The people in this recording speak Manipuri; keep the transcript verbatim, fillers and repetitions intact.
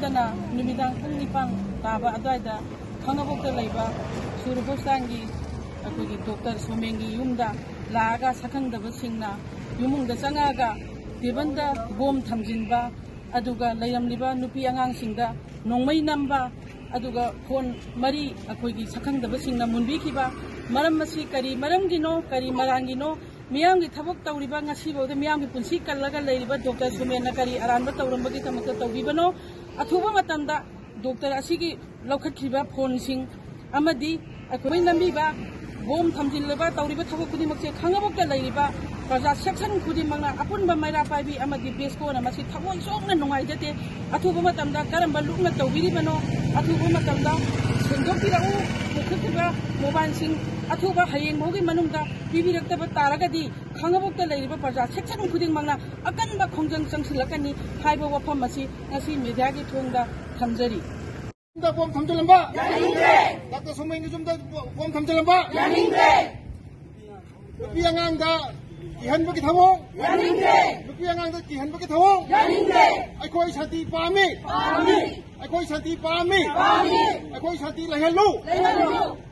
ꯅ ꯅꯨꯃꯤꯗꯥꯡ ꯄꯨꯡ ꯅꯤꯄꯥꯟ ꯇꯥꯕ ꯑꯗꯨꯋꯥꯏꯗ ꯈꯥꯉꯕꯣꯛꯇ ꯂꯩꯕ ꯁꯨꯔ ꯍꯣꯁꯇꯥꯟꯒꯤ ꯑꯩꯈꯣꯏꯒꯤ ꯗꯣꯛꯇꯔ ꯁꯣꯃꯦꯟꯒꯤ ꯌꯨꯝꯗ ꯂꯥꯛꯑꯒ ꯁꯛꯈꯪꯗꯕꯁꯤꯡꯅ ꯏꯃꯨꯡꯗ ꯆꯪꯉꯛꯑꯒ ꯇꯦꯕꯜꯗ ꯕꯣꯝ ꯊꯝꯖꯤꯟꯕ, ꯑꯗꯨꯒ ꯂꯩꯔꯝꯂꯤꯕ ꯅꯨꯄꯤ ꯑꯉꯥꯡꯁꯤꯡꯗ ꯅꯣꯡꯃꯩ ꯅꯝꯕ, ꯑꯗꯨꯒ ꯐꯣꯟ ꯃꯔꯤ ꯑꯩꯈꯣꯏꯒꯤ ꯁꯛꯈꯪꯗꯕꯁꯤꯡꯅ ꯃꯨꯟꯕꯤꯈꯤꯕ꯫ ꯃꯔꯝ ꯑꯁꯤ ꯀꯔꯤ ꯃꯔꯝꯒꯤꯅꯣ, ꯀꯔꯤ ꯃꯔꯥꯟꯒꯤꯅꯣ? ꯃꯤꯌꯥꯝꯒꯤ ꯊꯕꯛ ꯇꯧꯔꯤꯕ, ꯉꯁꯤꯐꯥꯎꯗ ꯃꯤꯌꯥꯝꯒꯤ ꯄꯨꯟꯁꯤ ꯀꯜꯂꯒ ꯂꯩꯔꯤꯕ ꯗꯣꯛꯇꯔ ꯁꯨꯃꯦꯟꯅ ꯀꯔꯤ ꯑꯔꯥꯟꯕ ꯇꯧꯔꯝꯕꯒꯤꯗꯃꯛꯇ ꯇꯧꯕꯤꯕꯅꯣ? ꯑꯊꯨꯕ ꯃꯇꯝꯗ ꯗꯣꯛꯇꯔ ꯑꯁꯤꯒꯤ ꯂꯧꯈꯠꯈꯤꯕ ꯐꯣꯟꯁꯤꯡ ꯑꯃꯗꯤ ꯑꯩꯈꯣꯏ ꯅꯝꯕꯤꯕ, ꯕꯣꯝ ꯊꯝꯖꯤꯜꯂꯕ ꯇꯧꯔꯤꯕ ꯊꯕꯛ ꯈꯨꯗꯤꯡꯃꯛꯁꯦ ꯈꯥꯉꯕꯣꯛꯇ ꯂꯩꯔꯤꯕ ꯄ꯭ꯔꯖꯥ ꯁꯦꯛꯁꯟ ꯈꯨꯗꯤꯡꯃꯛꯅ ꯑꯄꯨꯟꯕ ꯃꯩꯔꯥ ꯄꯥꯏꯕꯤ ꯑꯃꯗꯤ ꯕꯦꯁꯀꯣꯅ ꯃꯁꯤ ꯊꯃꯣꯏ ꯁꯣꯛꯅ ꯅꯨꯡꯉꯥꯏꯖꯗꯦ꯫ ꯑꯊꯨꯕ ꯃꯇꯝꯗ ꯀꯔꯝꯕ ꯂꯨꯞꯅ ꯇꯧꯕꯤꯔꯤꯕꯅꯣ, ꯑꯊꯨꯕ ꯃꯇꯝꯗ ꯁꯦꯡꯗꯣꯛꯄꯤꯔꯛꯎ꯫ ꯄꯨꯈꯠꯈꯤꯕ ꯃꯣꯕꯥꯏꯜꯁꯤꯡ ꯑꯊꯨꯕ ꯍꯌꯦꯡ ꯐꯥꯎꯒꯤ ꯃꯅꯨꯡꯗ ꯄꯤꯕꯤꯔꯛꯇꯕ ꯇꯥꯔꯒꯗꯤ ꯈꯥꯉꯕꯣꯛꯇ ꯂꯩꯔꯤꯕ ꯄ꯭ꯔꯖꯥ ꯁꯦꯛꯁꯟ ꯈꯨꯗꯤꯡꯃꯛꯅ ꯑꯀꯟꯕ ꯈꯣꯡꯖꯪ ꯆꯪꯁꯤꯜꯂꯛꯀꯅꯤ ꯍꯥꯏꯕ ꯋꯥꯐꯝ ꯑꯁꯤ ꯉꯁꯤ ꯃꯦꯗꯤꯌꯥꯒꯤ ꯊꯣꯡꯗ ꯊꯝꯖꯔꯤ꯫ ꯌꯨꯝꯗ ꯕꯣꯝ ꯊꯝꯖꯤꯜꯂꯝꯕ? ꯌꯥꯅꯤꯡꯗꯦ꯫ ꯗꯥꯛꯇꯔ ꯁꯣꯃꯦꯟꯒꯤ ꯌꯨꯝꯗ ꯕꯣꯝ ꯊꯝꯖꯤꯜꯂꯝꯕ? ꯌꯥꯅꯤꯡꯗꯦ꯫ ꯅꯨꯄꯤ ꯑꯉꯥꯡꯗ ꯀꯤꯍꯟꯕꯒꯤ ꯊꯧꯑꯣꯡ? ꯌꯥꯅꯤꯡꯗꯦ꯫ ꯅꯨꯄꯤ ꯑꯉꯥꯡꯗ ꯀꯤꯍꯟꯕꯒꯤ ꯊꯧꯑꯣꯡ? ꯌꯥꯅꯤꯡꯗꯦ꯫ ꯑꯩꯈꯣꯏ ꯁꯥꯟꯇꯤ ꯄꯥꯝꯃꯤ꯫ ꯄꯥꯝꯃꯤ꯫ ꯑꯩꯈꯣꯏ ꯁꯥꯟꯇꯤ ꯄꯥꯝꯃꯤ꯫ ꯄꯥꯝꯃꯤ꯫ ꯑꯩꯈꯣꯏ ꯁꯥꯟꯇꯤ ꯂꯩꯍꯜꯂꯨ꯫ ꯂꯩꯍꯜꯂꯨ꯫